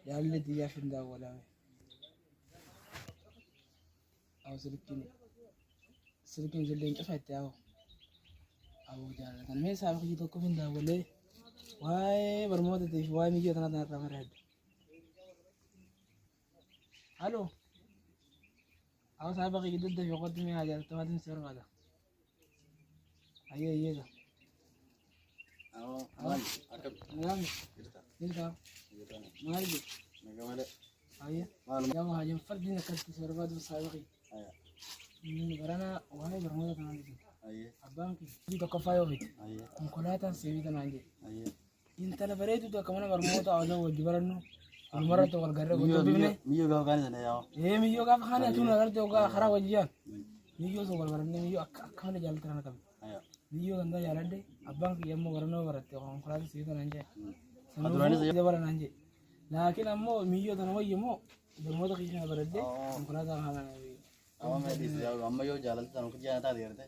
Jaalallee xiyyaaf hin daawwalame. Awo silkiin silkiin ijoollee hin cufatte awo. Awo jaalatan mee saaf kiyya tokko hin daawwalee waa'ee barnootatiif waa'ee miyyoo tanaa tanarraa mari'adha. Halo. Awo saahiba kiyya daddafi qotti mee haa jaalattamaatiin si barbaada. Ayyee ayyeeta. Awoo, maali? Akkam Nagaami. jirta? Jirta. Jirta. Maal jirtu? Nagaa malee. Ayyee. Maaluma? Yaa haajaan fardiin akkatti si barbaadu saahiba kiyya. Aya. Barana waa'ee barnoota tanaa miti. Ayyee. Abbaan kiyya tokkoffaa yoo miti. Ayyee. Konkolaataan seebii tanaan jedhe. Ayyee. Intala bareeduutu akka mana barnoota odoo wajji barannu walumarratti wal garree wal dubbifne. Miyyoo gaafa kaanii sana yaa'u. Ee miyyoo gaafa kaanii atuun agartee ogaa karaa wajji yaan. Miyyoo sun wal barannee miyyoo akka akka malee jaallattu kana qabdi. Aya. Miyyoo dandaa jaaladhe abbaan kiyya immoo barannoo baratte konkolaataa seebii tanaan jedhe. Duraanis Sanuufuu dabalanaan jedhe. Laakiin ammoo miyyoo tana wayya immoo barnoota kiyya kana baradhee konkolaataa kana. Amma mee dhiisi yaa'u amma yoo jaalalti sana kujjaa taate garte.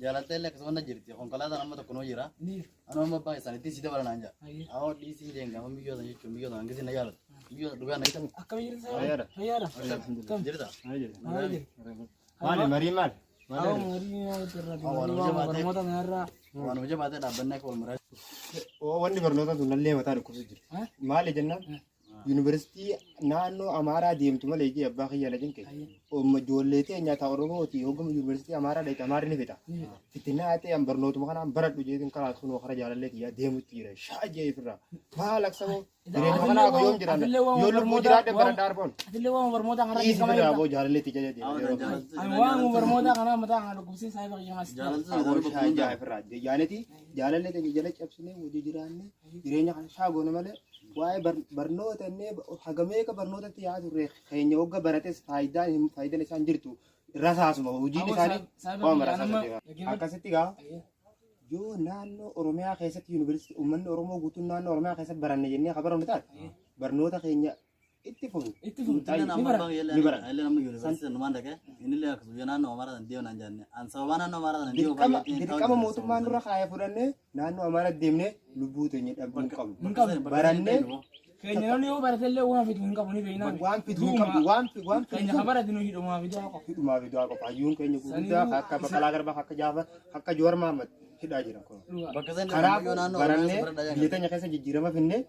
Jaalaltee illee akkasuma na jirti konkolaataan amma tokko nuu jira. Ni jira. Anu amma abbaa isaaniitti si dabala naan jaa. Ayyee. Awoo dhiisii deemga amma miyyoo sana jechuun miyyoo sana hangisi na jaalatu. Miyyoo dhugaa na itamu. Akkam jirta? Fayyaadha. Fayyaadha. Jirta. Maal jirta? Maali marii maali? Awwa marii maaltu irraa Awwa, barnoota kanarraa. Waan hojii baatee dhaabbannee akka wal maraa. Wanni barnoota sun nallee mataa dhukkubsu jira. Ha? Maali jennaan yuunivarsiitii naannoo Amaaraa deemtu malee jee abbaa kiyya na jinke. Ijoollee teenya ta Oromooti hoggama yuunivarsiitii Amaaraa dhaqxe Amaarri ni fixa. Ni fida. Fittinaa ta'e an barnootuma kanaan baradhu jeetiin karaa kunoo kara jaalallee kiyyaa deemutti jira. Shaa jee ifirraa. Maal aksamoo jireenya kanaa akka yoom jiraanna yoo lubbuu jiraadhe baradha arboon. Atillee waan barnoota kanarra Dhiisi dirqama firraa jirta. boo jaalallee tiyya jedhee. Ani waan barnoota kanaa mataa kana dhukkubsee saayiba kiyya maas. Jaalalti sana Aboo bakka shaa hundaa. jaa ifirraa. Yaaneti jaalallee teenya jala cabsinee wajji jiraanne jireenya kana shaa goone malee waa'ee barnoota innee hagameeka barnootatti yaa turre keenya hogga barates faayidaan hin faayidaan isaan jirtu rasaasuma hojiin Aboo isaanii saayiba waama kiyya rasaasa anamma deema. Akkasitti gaa yoo naannoo Oromiyaa keessatti yuunivarsiitii uummanni Oromoo guutuun naannoo Oromiyaa keessatti baranne jennee kan barannu taate barnoota keenya itti fufnu. Itti fufnu. Illee Ni amma bara. abbaan Ni bara. illee amma yuunivarsiitii sanumaan dhaqee inni illee akkasuma naannoo Amaaraa sana deemu naan jenne. An sababaa naannoo Amaaraa sana deemu Dirqama dirqama mootummaan nurra kaayee fudhannee naannoo Amaaraa deemnee lubbuu teenya dhabuu hin qabnu. Hin qabnu. Barannee Keenya namni yoo barate illee waan fidu hin qabu ni beeknaa. waan fidu hin qabnu waan fi- waan fidu Keenya kan barate nu hidhumaa fi du'aa qofa. hidhumaa fi du'aa qofa hayyuun keenya gurguddaa Saniifuu akka Baqqalaa Garbaa akka Jaafar akka Joowar Mahammad hidhaa jira kun. Bakka sana Kanaafuu naannoo barannee Amaaraa biyya teenya keessa jijjiirama finnee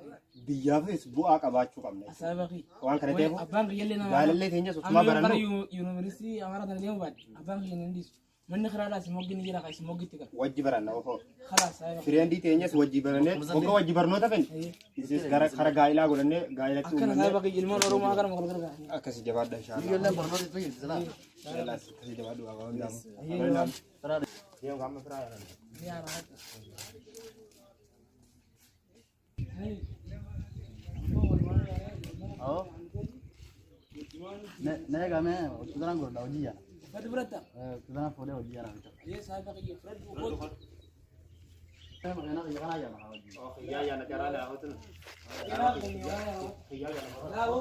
biyyaafis bu'aa qabaachuu qabna. Saayiba kiyya. Waan kana ta'eef Abbaan kiyya illee nama. jaalallee teenyas Amma otumaa yoo bara barannu yuunivarsiitii Amaaraa tana deemu baadhe abbaan kiyya nan dhiisu. Manni kiraadhaas moggi ni jira kan isin moggitti gala. wajji baranna ofoo. Kalaas saayiba kiyya. Fireendii teenyas wajji barannee hogga wajji barnoota finne isis gara kara gaa'ilaa godhannee gaa'ilatti Akkana uumannee saayiba kiyya ilmaan Oromoo akkana wal gargaara. akkasi jabaadha inshaallah. Ijoolleen barnoota itti jirti silaa. Inshaallah akkasi jabaadhu waa hundaa'u. Deemu amma firaa yaadama. Awoo. Na eegame hojii godha hojii jaana. Uffata biratta. Hojii fuudhee hojii jaana bitta. Ayyee saayiba kiyya fudhadhu kootu. Kana jaana hojii. Yaa yaa na garaa laa hotu. Yaa yaa. Laawo.